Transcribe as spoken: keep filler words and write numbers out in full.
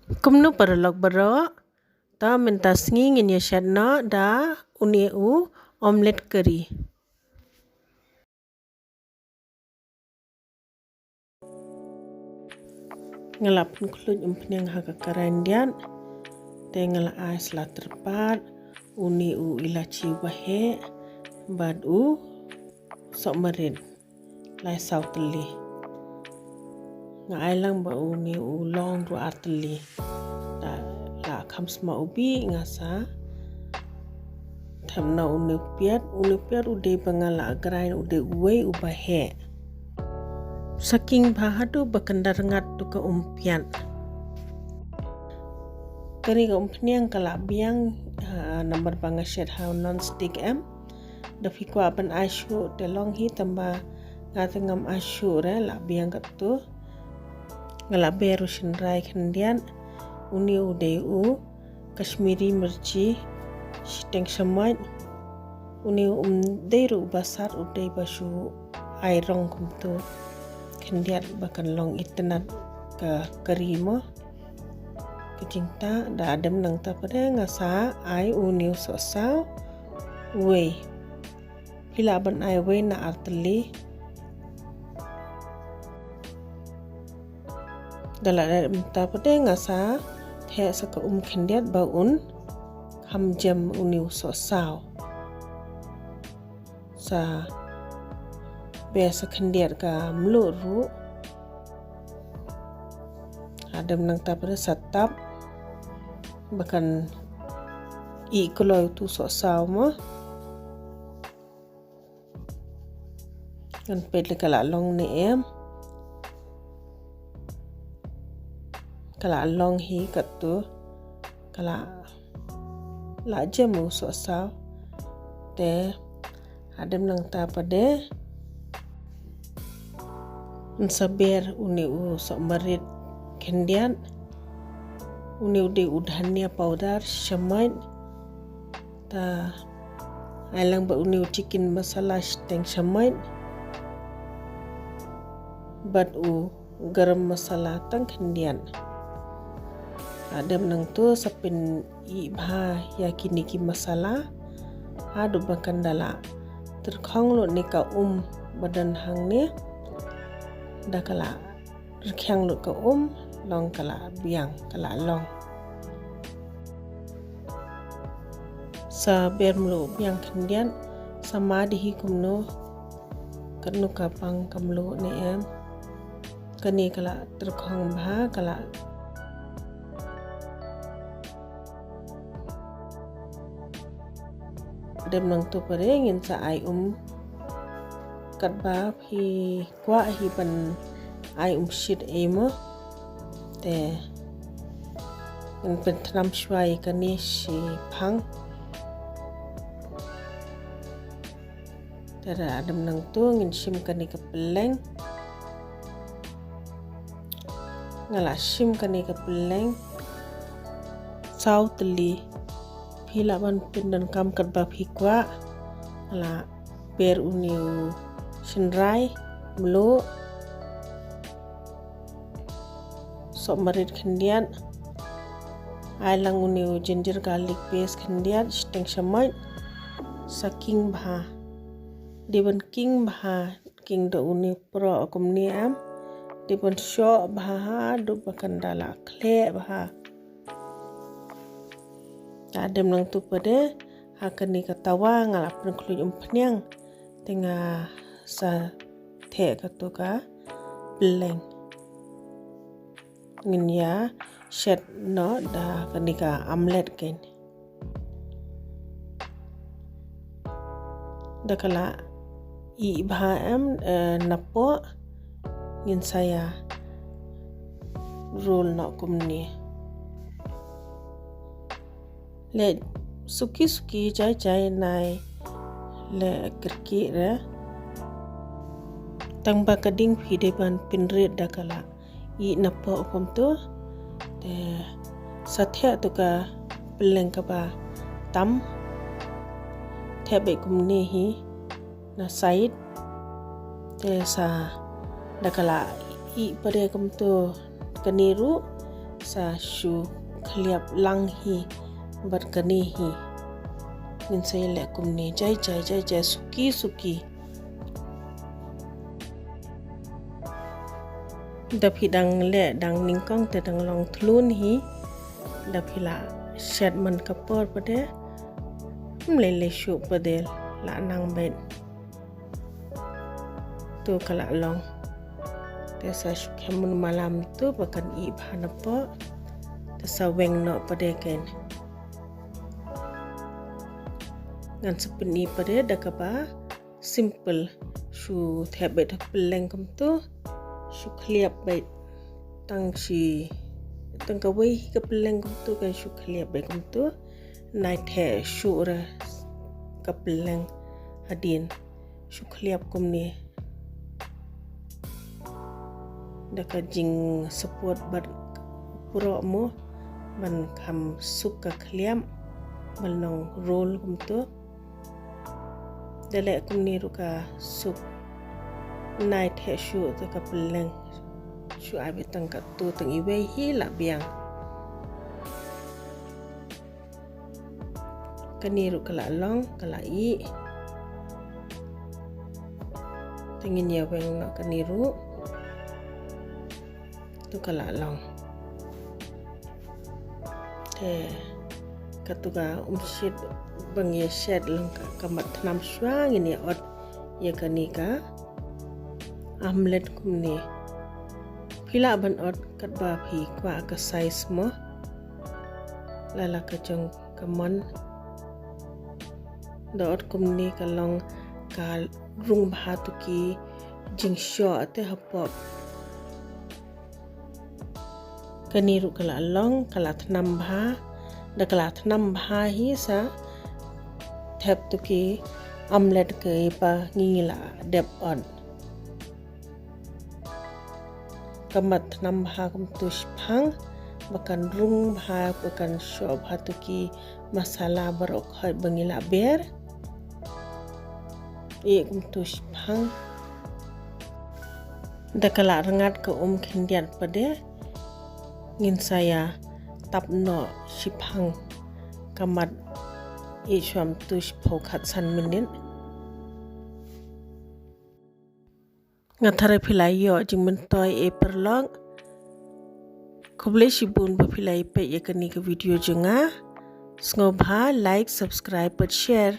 Kumno paralok baroh, ta mynta sngi ngin ïa shet noh da une u omelette kari. Nga la pynkhluit umphniang ha ka karain diat, te nga la ai sla tyrpad, une u ilachi waheh, bad u sohmarit lai saw tylli. Nga ai lang ba une u long ruh ar tylli. Da la kham sma u bih nga sa thep noh une u piat, une u piat u dei ba nga la grind u dei uwei uba heh. Sa king bha haduh ba kan da rngat tu ka umpiat. Kane ka umphniang ka la biang, ah, namar ba nga shet ha u non-stick em. Da phi kwah ban ai shuh te long hi, tangba nga te ngam ai shuh re, la biang katto. Nga la ber u shynrai khyndiat, une u dei u Kashmiri mirchi shiteng shamoit. Une um dei ruh uba sat, u dei ba shu ai rong kumto khyndiat ba kan long itynnad ka kari mo. Ka jingtah, da hadien nangta pat de nga sa ai une u sohsaw wei. Phi lah ban ai wei na ar tylli. Da la dep mynta pat de nga sa theh sa ka um khyndiat ba un kham jem une u sohsaw. Sa ber sa khyndiat ka mluh ruh. Hadien nangta pat de sa tap ba kan ih kloi utu u sohsaw mo. Ngan peit lei ka la long ne em. Ka la long hi katto. Ka la, la jem u sohsaw. Te hadien nangta pat de ngan sa ber une u sohmarit khyndiat. Une u dei u dhania powder shamoit. Ta ai lang ba une u chicken masala shiteng shamoit bad u garam masala tang khyndiat. Hadien nangto sa pyn-ih bha ïa kine ki masala haduh ba kan da la tyrkhong lut ne ka um ba don hangne, da ka la rkhiang lut ka um, long ka la biang, ka la long. Sa ber mluh biang khyndiat, sa mad hi kumno, katno ka pang ka mluh ne em. Kane ka la tyrkhong bha, ka la Hadien nangto pat de ngin sa ai um katba phi kwah hi ban ai um shit ei mo. Te ngin pynthnam shuwa ïa kane shiphang. Te hadien nangto ngin shim kane ka pylleng. Nga la shim kane ka pylleng saw tylli. Phi lah ban pyndonkam katba phi kwah. Nga la ber une u shynrai, mluh, sohmarit khyndiat. Ai lang une u ginger garlic paste khyndiat, shiteng shamoit. Sa king bha. Dei ban king bha, king da une u proh kumne em. Dei ban shoh bha haduh ba kan da la khleh bha. Hadien nangto pat de ha kane ka tawa nga la pynkhluit umphniang. Te nga sa theh kato ka pylleng. Ngin ïa shet noh da kane ka omelette kein. Da ka la ih bha em, eh, napoh ngin sa ïa roll noh kumne. Leh suki suki jai jai, nai leh kyrkieh re. Tangba ka ding phi dei ban pynrit da ka la ih napoh kumto. Te sa theh tu ka pylleng kaba tam. Theh beit kumne hi na side. Te sa da ka la ih pat de kumto kane ruh, Sa shu khliap lang hi bad kane hi. Ngin sa ïaleh kumne, jai jai jai jai, suki suki. Da phi dang leh dang nyngkong te dang long thlun hi. Da phi la shet man ka por pat de, ym lei lei shuh pat de, la nang beit. To ka la long. Te sa shu khem mun malam to ba kan ih bha na poh. Te sa weng noh pat de kein. Ngan sa pyni pat de da kaba simple. Shu thep beit ha ka pylleng kumto. Shu khliap beit tang shi, tang kawei hi ka pylleng kumto, kan shu khliap beit kumto. Nai thep shuh re ka pylleng hadien. Shu khliap kumne. Da ka jing support bad puro mo ban kham suk ka khliap, ban long roll kumto. Da leh kumne ruh ka suk. Nai thep shuh te ka pylleng. Shu ai beit tang katto tang iwei hi la biang. Kane ruh ka la long, ka la ih. Te ngin ïa weng noh kane ruh. To ka la long. Te kato ka umshit ba ngi ïa shet lang ka, ka mat thnam shuwa ngin ïa ot ïa kane ka omelette kumne. Phi lah ban ot katba phi kwah ka size mo. Lada ka jong ka mon. Da ot kumne ka long ka rung bha to ki jingshoh te hapoh. Kane ruh ka la long, ka la thnam bha. Da ka la thnam bha hi sa thep to ki omelette kaba ngi ngi la dep ot. Ka mat thnam bha kumto shiphang, ba kan rung bha, ba kan shoh bha to ki masala baroh khoit ba ngi la ber. Ih kumto shiphang. Da ka la rngat ka um khyndiat pat de, ngin sa ïa tap noh shiphang. Ka mat ih shuwa to shiphew khatsan minit. Nga tharai phi la ïoh jingmyntoi eh paralok. Khublei shibun ba phi la ïa peit ïa kane ka video jong nga. Sngewbha like, subscribe bad share.